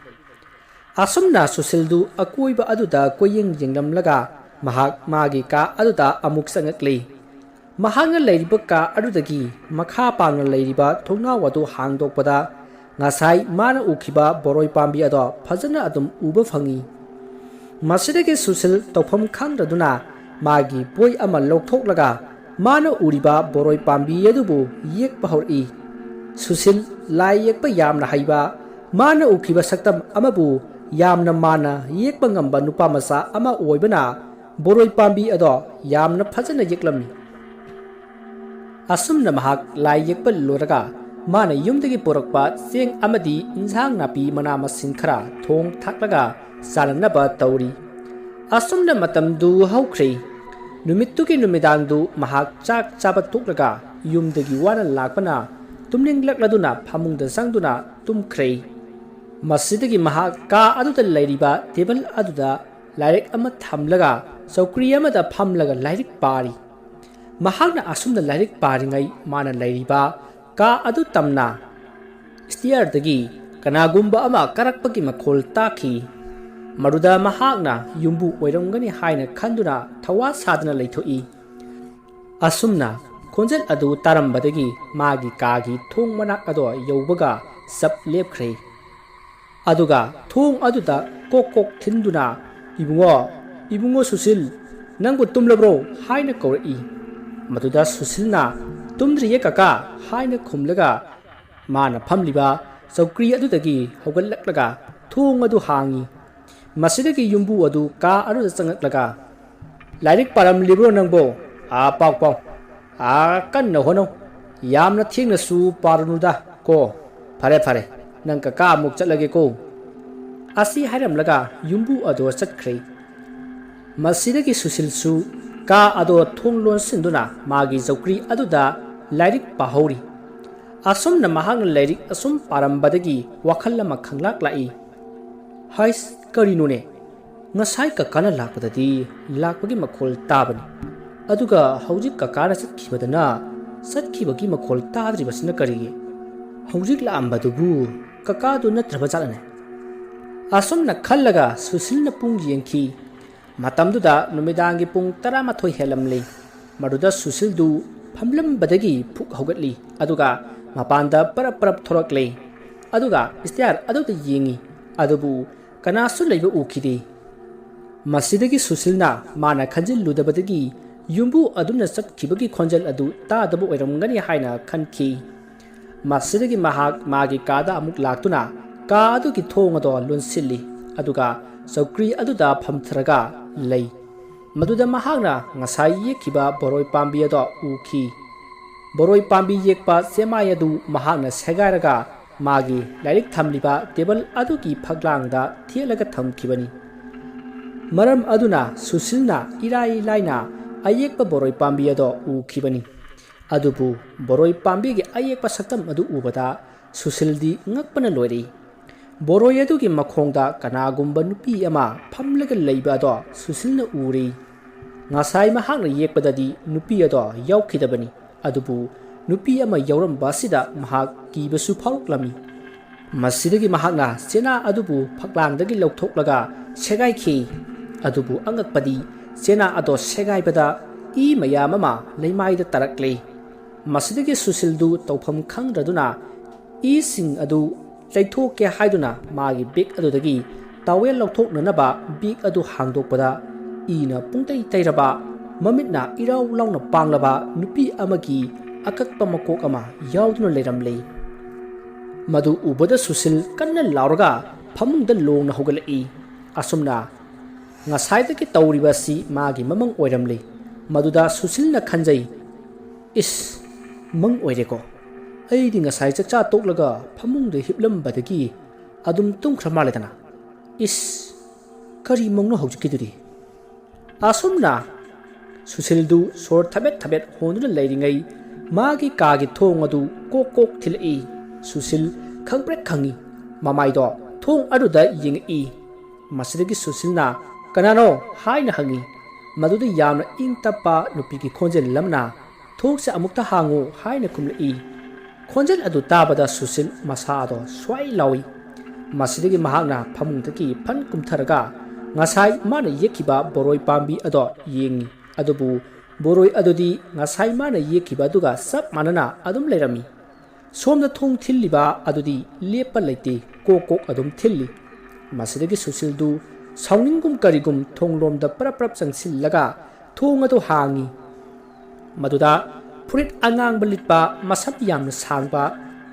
ꯑꯁꯨꯝꯅ ꯁꯨꯁꯤꯜꯗꯨ ꯑꯀꯣꯏꯕ ꯑꯗꯨꯗ ꯀꯣꯏꯌꯦꯡ ꯌꯦꯡꯂꯝꯂꯒ ꯃꯍꯥꯛ ꯃꯥꯒꯤ ꯀꯥ ꯑꯗꯨꯗ ꯑꯃꯨꯛ ꯆꯪꯉꯛꯂꯤ꯫ ꯃꯍꯥꯛꯅ ꯂꯩꯔꯤꯕ ꯀꯥ ꯑꯗꯨꯗꯒꯤ ꯃꯈꯥ ꯄꯥꯡꯅ ꯂꯩꯔꯤꯕ ꯊꯣꯡꯅꯥꯎ ꯑꯗꯨ ꯍꯥꯡꯗꯣꯛꯄꯗ, ꯉꯁꯥꯏ ꯃꯥꯅ ꯎꯈꯤꯕ ꯕꯣꯔꯣꯏ ꯄꯥꯝꯕꯤ ꯑꯗꯣ ꯐꯖꯅ ꯑꯗꯨꯝ ꯎꯕ ꯐꯪꯏ꯫ ꯃꯁꯤꯗꯒꯤ ꯁꯨꯁꯤꯜ ꯇꯧꯐꯝ ꯈꯪꯗꯗꯨꯅ ꯃꯥꯒꯤ ꯕꯣꯏ ꯑꯃ ꯂꯧꯊꯣꯛꯂꯒ ꯃꯥꯅ ꯎꯔꯤꯕ ꯕꯣꯔꯣꯏ ꯄꯥꯝꯕꯤ ꯑꯗꯨꯕꯨ ꯌꯦꯛꯄ ꯍꯧꯔꯛꯏ꯫ ꯁꯨꯁꯤꯜ ꯂꯥꯏ ꯌꯦꯛꯄ ꯌꯥꯝꯅ ꯍꯩꯕ, ꯃꯥꯅ ꯎꯈꯤꯕ ꯁꯛꯇꯝ ꯑꯃꯕꯨ ꯌꯥꯝꯅ ꯃꯥꯟꯅ ꯌꯦꯛꯄ ꯉꯝꯕ ꯅꯨꯄꯥ ꯃꯆꯥ ꯑꯃ ꯑꯣꯏꯕꯅ ꯕꯣꯔꯣꯏ ꯄꯥꯝꯕꯤ ꯑꯗꯣ ꯌꯥꯝꯅ ꯐꯖꯅ ꯌꯦꯛꯂꯝꯃꯤ꯫ ꯑꯁꯨꯝꯅ ꯃꯍꯥꯛ ꯂꯥꯏ ꯌꯦꯛꯄ ꯂꯣꯏꯔꯒ ꯃꯥꯅ ꯌꯨꯝꯗꯒꯤ ꯄꯨꯔꯛꯄ ꯆꯦꯡ ꯑꯃꯗꯤ ꯏꯟꯁꯥꯡ ꯅꯥꯄꯤ ꯃꯅꯥ ꯃꯁꯤꯡ ꯈꯔ ꯊꯣꯡ ꯊꯥꯛꯂꯒ ꯆꯥꯅꯅꯕ ꯇꯧꯔꯤ꯫ ꯑꯁꯨꯝꯅ ꯃꯇꯝꯗꯨ ꯍꯧꯈ꯭ꯔꯦ꯫ ꯅꯨꯃꯤꯠꯇꯨꯒꯤ ꯅꯨꯃꯤꯗꯥꯡꯗꯨ ꯃꯍꯥꯛ ꯆꯥꯛ ꯆꯥꯕ ꯇꯣꯛꯂꯒ ꯌꯨꯝꯗꯒꯤ ꯋꯥꯅ ꯂꯥꯛꯄꯅ ꯇꯨꯝꯅꯤꯡꯂꯛꯂꯗꯨꯅ ꯐꯃꯨꯡꯗ ꯆꯪꯗꯨꯅ ꯇꯨꯝꯈ꯭ꯔꯦ꯫ ꯃꯁꯤꯗꯒꯤ ꯃꯍꯥꯛ ꯀꯥ ꯑꯗꯨꯗ ꯂꯩꯔꯤꯕ ꯇꯦꯕꯜ ꯑꯗꯨꯗ ꯂꯥꯏꯔꯤꯛ ꯑꯃ ꯊꯝꯂꯒ ꯆꯧꯀ꯭ꯔꯤ ꯑꯃꯗ ꯐꯝꯂꯒ ꯂꯥꯏꯔꯤꯛ ꯄꯥꯔꯤ꯫ ꯃꯍꯥꯛꯅ ꯑꯁꯨꯝꯅ ꯂꯥꯏꯔꯤꯛ ꯄꯥꯔꯤꯉꯩ ꯃꯥꯅ ꯂꯩꯔꯤꯕ ꯀꯥ ꯑꯗꯨ ꯇꯝꯅ ꯁ꯭ꯇꯤꯌꯔꯗꯒꯤ ꯀꯅꯥꯒꯨꯝꯕ ꯑꯃ ꯀꯥꯔꯛꯄꯒꯤ ꯃꯈꯣꯜ ꯇꯥꯈꯤ꯫ ꯃꯗꯨꯗ ꯃꯍꯥꯛꯅ ꯌꯨꯝꯕꯨ ꯑꯣꯏꯔꯝꯒꯅꯤ ꯍꯥꯏꯅ ꯈꯟꯗꯨꯅ ꯊꯧꯋꯥ ꯁꯥꯗꯅ ꯂꯩꯊꯣꯛꯏ꯫ ꯑꯁꯨꯝꯅ ꯈꯣꯟꯖꯦꯜ ꯑꯗꯨ ꯇꯥꯔꯝꯕꯗꯒꯤ ꯃꯥꯒꯤ ꯀꯥꯒꯤ ꯊꯣꯡ ꯃꯅꯥꯛ ꯑꯗꯣ ꯌꯧꯕꯒ ꯆꯞ ꯂꯦꯞꯈ꯭ꯔꯦ꯫ ꯑꯗꯨꯒ ꯊꯣꯡ ꯑꯗꯨꯗ ꯀꯣꯛ ꯀꯣꯛ ꯊꯤꯟꯗꯨꯅ, "ꯏꯕꯨꯡꯉꯣ, ꯏꯕꯨꯡꯉꯣ ꯁꯨꯁꯤꯜ, ꯅꯪꯕꯨ ꯇꯨꯝꯂꯕ꯭ꯔꯣ?" ꯍꯥꯏꯅ ꯀꯧꯔꯛꯏ꯫ ꯃꯗꯨꯗ ꯁꯨꯁꯤꯜꯅ, "ꯇꯨꯝꯗ꯭ꯔꯤꯌꯦ ꯀꯀꯥ" ꯍꯥꯏꯅ ꯈꯨꯝꯂꯒ ꯃꯥꯅ ꯐꯝꯂꯤꯕ ꯆꯧꯀ꯭ꯔꯤ ꯑꯗꯨꯗꯒꯤ ꯍꯧꯒꯠꯂꯛꯂꯒ ꯊꯣꯡ ꯑꯗꯨ ꯍꯥꯡꯉꯤ꯫ ꯃꯁꯤꯗꯒꯤ ꯌꯨꯝꯕꯨ ꯑꯗꯨ ꯀꯥ ꯑꯗꯨꯗ ꯆꯪꯂꯛꯂꯒ, "ꯂꯥꯏꯔꯤꯛ ꯄꯥꯔꯝꯂꯤꯕ꯭ꯔꯣ ꯅꯪꯕꯣ? ꯑꯥ, ꯄꯥꯎ, ꯄꯥꯎ꯫ ꯑꯥ, ꯀꯟꯅ ꯍꯣꯠꯅꯧ꯫ ꯌꯥꯝꯅ ꯊꯦꯡꯅꯁꯨ ꯄꯥꯔꯨꯅꯨꯗ ꯀꯣ꯫ ꯐꯔꯦ, ꯐꯔꯦ꯫ ꯅꯪ ꯀꯀꯥ ꯑꯃꯨꯛ ꯆꯠꯂꯒꯦꯀꯣ"꯫ ꯑꯁꯤ ꯍꯥꯏꯔꯝꯂꯒ ꯌꯨꯝꯕꯨ ꯑꯗꯣ ꯆꯠꯈ꯭ꯔꯦ꯫ ꯃꯁꯤꯗꯒꯤ ꯁꯨꯁꯤꯜꯁꯨ ꯀꯥ ꯑꯗꯣ ꯊꯣꯡ ꯂꯣꯟꯁꯤꯟꯗꯨꯅ ꯃꯥꯒꯤ ꯆꯧꯀ꯭ꯔꯤ ꯑꯗꯨꯗ ꯂꯥꯏꯔꯤꯛ ꯄꯥꯍꯧꯔꯤ꯫ ꯑꯁꯨꯝꯅ ꯃꯍꯥꯛꯅ ꯂꯥꯏꯔꯤꯛ ꯑꯁꯨꯝ ꯄꯥꯔꯝꯕꯗꯒꯤ ꯋꯥꯈꯜ ꯑꯃ ꯈꯪꯂꯥꯛ ꯂꯥꯛꯏ꯫ "ꯍꯩꯁ, ꯀꯔꯤꯅꯣꯅꯦ? ꯉꯁꯥꯏ ꯀꯀꯥꯅ ꯂꯥꯛꯄꯗꯗꯤ ꯂꯥꯛꯄꯒꯤ ꯃꯈꯣꯜ ꯇꯥꯕꯅꯤ, ꯑꯗꯨꯒ ꯍꯧꯖꯤꯛ ꯀꯀꯥꯅ ꯆꯠꯈꯤꯕꯗꯅ ꯆꯠꯈꯤꯕꯒꯤ ꯃꯈꯣꯜ ꯇꯥꯗ꯭ꯔꯤꯕꯁꯤꯅ ꯀꯔꯤꯒꯤ? ꯍꯧꯖꯤꯛ ꯂꯥꯛꯑꯝꯕꯗꯨꯕꯨ ꯀꯀꯥꯗꯨ ꯅꯠꯇ꯭ꯔꯕ ꯖꯥꯠꯂꯅꯦ?" ꯑꯁꯨꯝꯅ ꯈꯜꯂꯒ ꯁꯨꯁꯤꯜꯅ ꯄꯨꯡ ꯌꯦꯡꯈꯤ꯫ ꯃꯇꯝꯗꯨꯗ ꯅꯨꯃꯤꯗꯥꯡꯒꯤ ꯄꯨꯡ ꯇꯔꯥꯃꯥꯊꯣꯏ ꯍꯦꯜꯂꯝꯂꯦ꯫ ꯃꯗꯨꯗ ꯁꯨꯁꯤꯜꯗꯨ ꯐꯝꯂꯝꯕꯗꯒꯤ ꯐꯨꯛ ꯍꯧꯒꯠꯂꯤ, ꯑꯗꯨꯒ ꯃꯄꯥꯟꯗ ꯄꯔꯞ ꯄꯔꯞ ꯊꯣꯔꯛꯂꯦ꯫ ꯑꯗꯨꯒ ꯁ꯭ꯇꯦꯌꯔ ꯑꯗꯨꯗ ꯌꯦꯡꯉꯤ, ꯑꯗꯨꯕꯨ ꯀꯅꯥꯁꯨ ꯂꯩꯕ ꯎꯈꯤꯗꯦ꯫ ꯃꯁꯤꯗꯒꯤ ꯁꯨꯁꯤꯜꯅ ꯃꯥꯅ ꯈꯟꯖꯤꯜꯂꯨꯗꯕꯗꯒꯤ ꯌꯨꯝꯕꯨ ꯑꯗꯨꯅ ꯆꯠꯈꯤꯕꯒꯤ ꯈꯣꯟꯖꯦꯜ ꯑꯗꯨ ꯇꯥꯗꯕ ꯑꯣꯏꯔꯝꯒꯅꯤ ꯍꯥꯏꯅ ꯈꯟꯈꯤ꯫ ꯃꯁꯤꯗꯒꯤ ꯃꯍꯥꯛ ꯃꯥꯒꯤ ꯀꯥꯗ ꯑꯃꯨꯛ ꯂꯥꯛꯇꯨꯅ ꯀꯥ ꯑꯗꯨꯒꯤ ꯊꯣꯡ ꯑꯗꯣ ꯂꯣꯟꯁꯤꯜꯂꯤ, ꯑꯗꯨꯒ ꯆꯧꯀ꯭ꯔꯤ ꯑꯗꯨꯗ ꯐꯝꯊꯔꯒ ꯂꯩ꯫ ꯃꯗꯨꯗ ꯃꯍꯥꯛꯅ ꯉꯁꯥꯏ ꯌꯦꯛꯈꯤꯕ ꯕꯣꯔꯣꯏ ꯄꯥꯝꯕꯤ ꯑꯗꯣ ꯎꯈꯤ꯫ ꯕꯣꯔꯣꯏ ꯄꯥꯝꯕꯤ ꯌꯦꯛꯄ ꯆꯦꯃꯥꯏ ꯑꯗꯨ ꯃꯍꯥꯛꯅ ꯁꯦꯒꯥꯏꯔꯒ ꯃꯥꯒꯤ ꯂꯥꯏꯔꯤꯛ ꯊꯝꯂꯤꯕ ꯇꯦꯕꯜ ꯑꯗꯨꯒꯤ ꯐꯛꯂꯥꯡꯗ ꯊꯦꯠꯂꯒ ꯊꯝꯈꯤꯕꯅꯤ꯫ ꯃꯔꯝ ꯑꯗꯨꯅ ꯁꯨꯁꯤꯜꯅ ꯏꯔꯥꯏ ꯂꯥꯏꯅ ꯑꯌꯦꯛꯄ ꯕꯣꯔꯣꯏ ꯄꯥꯝꯕꯤ ꯑꯗꯣ ꯎꯈꯤꯕꯅꯤ꯫ ꯑꯗꯨꯕꯨ ꯕꯣꯔꯣꯏ ꯄꯥꯝꯕꯤꯒꯤ ꯑꯌꯦꯛꯄ ꯁꯛꯇꯝ ꯑꯗꯨ ꯎꯕꯗ ꯁꯨꯁꯤꯜꯗꯤ ꯉꯛꯄꯅ ꯂꯣꯏꯔꯦ꯫ ꯕꯣꯔꯣꯏ ꯑꯗꯨꯒꯤ ꯃꯈꯣꯡꯗ ꯀꯅꯥꯒꯨꯝꯕ ꯅꯨꯄꯤ ꯑꯃ ꯐꯝꯂꯒ ꯂꯩꯕ ꯑꯗꯣ ꯁꯨꯁꯤꯜꯅ ꯎꯔꯦ꯫ ꯉꯁꯥꯏ ꯃꯍꯥꯛꯅ ꯌꯦꯛꯄꯗꯗꯤ ꯅꯨꯄꯤ ꯑꯗꯣ ꯌꯥꯎꯈꯤꯗꯕꯅꯤ, ꯑꯗꯨꯕꯨ ꯅꯨꯄꯤ ꯑꯃ ꯌꯥꯎꯔꯝꯕ ꯑꯁꯤꯗ ꯃꯍꯥꯛ ꯀꯤꯕꯁꯨ ꯐꯥꯎꯔꯛꯂꯝꯃꯤ꯫ ꯃꯁꯤꯗꯒꯤ ꯃꯍꯥꯛꯅ ꯆꯦꯅꯥ ꯑꯗꯨꯕꯨ ꯐꯛꯂꯥꯡꯗꯒꯤ ꯂꯧꯊꯣꯛꯂꯒ ꯁꯦꯒꯥꯏꯈꯤ꯫ ꯑꯗꯨꯕꯨ ꯑꯉꯛꯄꯗꯤ, ꯆꯦꯅꯥ ꯑꯗꯣ ꯁꯦꯒꯥꯏꯕꯗ ꯏ ꯃꯌꯥꯝ ꯑꯃ ꯂꯩꯃꯥꯏꯗ ꯇꯥꯔꯛꯂꯦ꯫ ꯃꯁꯤꯗꯒꯤ ꯁꯨꯁꯤꯜꯗꯨ ꯇꯧꯐꯝ ꯈꯪꯗ꯭ꯔꯗꯨꯅ ꯏꯁꯤꯡ ꯑꯗꯨ ꯇꯩꯊꯣꯛꯀꯦ ꯍꯥꯏꯗꯨꯅ ꯃꯥꯒꯤ ꯕꯦꯒ ꯑꯗꯨꯗꯒꯤ ꯇꯥꯋꯦꯜ ꯂꯧꯊꯣꯛꯅꯅꯕ ꯕꯦꯒ ꯑꯗꯨ ꯍꯥꯡꯗꯣꯛꯄꯗ, ꯏꯅ ꯄꯨꯡꯇꯩ ꯇꯩꯔꯕ, ꯃꯃꯤꯠꯅ ꯏꯔꯥꯎ ꯂꯥꯎꯅ ꯄꯥꯡꯂꯕ ꯅꯨꯄꯤ ꯑꯃꯒꯤ ꯑꯀꯛꯄ ꯃꯀꯣꯛ ꯑꯃ ꯌꯥꯎꯗꯨꯅ ꯂꯩꯔꯝꯂꯦ꯫ ꯃꯗꯨ ꯎꯕꯗ ꯁꯨꯁꯤꯜ ꯀꯟꯅ ꯂꯥꯎꯔꯒ ꯐꯃꯨꯡꯗ ꯂꯣꯡꯅ ꯍꯧꯒꯠꯂꯛꯏ꯫ ꯑꯁꯨꯝꯅ ꯉꯁꯥꯏꯗꯒꯤ ꯇꯧꯔꯤꯕ ꯑꯁꯤ ꯃꯥꯒꯤ ꯃꯃꯪ ꯑꯣꯏꯔꯝꯂꯦ꯫ ꯃꯗꯨꯗ ꯁꯨꯁꯤꯜꯅ ꯈꯟꯖꯩ, "ꯏꯁ, ꯃꯪ ꯑꯣꯏꯔꯦꯀꯣ꯫ ꯑꯩꯗꯤ ꯉꯁꯥꯏ ꯆꯥꯛꯆꯥ ꯇꯣꯛꯂꯒ ꯐꯃꯨꯡꯗ ꯍꯤꯞꯂꯝꯕꯗꯒꯤ ꯑꯗꯨꯝ ꯇꯨꯝꯈ꯭ꯔ ꯃꯥꯜꯂꯦꯗꯅ꯫ ꯏꯁ, ꯀꯔꯤ ꯃꯪꯅꯣ ꯍꯧꯖꯤꯛꯀꯤꯗꯨꯗꯤ?" ꯑꯁꯨꯝꯅ ꯁꯨꯁꯤꯜꯗꯨ ꯁꯣꯔ ꯊꯕꯦꯠ ꯊꯕꯦꯠ ꯍꯣꯟꯗꯨꯅ ꯂꯩꯔꯤꯉꯩ, ꯃꯥꯒꯤ ꯀꯥꯒꯤ ꯊꯣꯡ ꯑꯗꯨ ꯀꯣꯛ ꯀꯣꯛ ꯊꯤꯜꯂꯛꯏ꯫ ꯁꯨꯁꯤꯜ ꯈꯪꯄ꯭ꯔꯦꯛ ꯈꯪꯏ꯫ ꯃꯃꯥꯏꯗꯣ ꯊꯣꯡ ꯑꯗꯨꯗ ꯌꯦꯡꯉꯛꯏ꯫ ꯃꯁꯤꯗꯒꯤ ꯁꯨꯁꯤꯜꯅ, "ꯀꯅꯥꯅꯣ?" ꯍꯥꯏꯅ ꯍꯪꯏ꯫ ꯃꯗꯨꯗ ꯌꯥꯝꯅ ꯏꯪ ꯇꯞꯄ ꯅꯨꯄꯤꯒꯤ ꯈꯣꯟꯖꯦꯜ ꯑꯃꯅ, "ꯊꯣꯡꯁꯦ ꯑꯃꯨꯛꯇ ꯍꯥꯡꯉꯨ" ꯍꯥꯏꯅ ꯈꯨꯝꯂꯛꯏ꯫ ꯈꯣꯟꯖꯦꯜ ꯑꯗꯨ ꯇꯥꯕꯗ ꯁꯨꯁꯤꯜ ꯃꯁꯥꯗꯣ ꯁ꯭ꯋꯥꯏ ꯂꯥꯎꯏ꯫ ꯃꯁꯤꯗꯒꯤ ꯃꯍꯥꯛꯅ ꯐꯃꯨꯡꯗꯒꯤ ꯐꯟ ꯀꯨꯝꯊꯔꯒ ꯉꯁꯥꯏ ꯃꯥꯅ ꯌꯦꯛꯈꯤꯕ ꯕꯣꯔꯣꯏ ꯄꯥꯝꯕꯤ ꯑꯗꯣ ꯌꯦꯡꯉꯤ꯫ ꯑꯗꯨꯕꯨ ꯕꯣꯔꯣꯏ ꯑꯗꯨꯗꯤ ꯉꯁꯥꯏ ꯃꯥꯅ ꯌꯦꯛꯈꯤꯕ ꯑꯗꯨꯒ ꯆꯞ ꯃꯥꯟꯅꯅ ꯑꯗꯨꯝ ꯂꯩꯔꯝꯃꯤ꯫ ꯁꯣꯝꯗ ꯊꯣꯡ ꯊꯤꯜꯂꯤꯕ ꯑꯗꯨꯗꯤ ꯂꯦꯞꯄ ꯂꯩꯇꯦ, ꯀꯣꯛ ꯀꯣꯛ ꯑꯗꯨꯝ ꯊꯤꯜꯂꯤ꯫ ꯃꯁꯤꯗꯒꯤ ꯁꯨꯁꯤꯜꯗꯨ ꯁꯥꯎꯅꯤꯡꯒꯨꯝ ꯀꯔꯤꯒꯨꯝ ꯊꯣꯡꯂꯣꯝꯗ ꯄꯔꯞ ꯄꯔꯞ ꯆꯪꯁꯤꯜꯂꯒ ꯊꯣꯡ ꯑꯗꯨ ꯍꯥꯡꯉꯤ꯫ ꯃꯗꯨꯗ ꯐꯨꯔꯤꯠ ꯑꯉꯥꯡꯕ ꯂꯤꯠꯄ, ꯃꯁꯝ ꯌꯥꯝꯅ ꯁꯥꯡꯕ,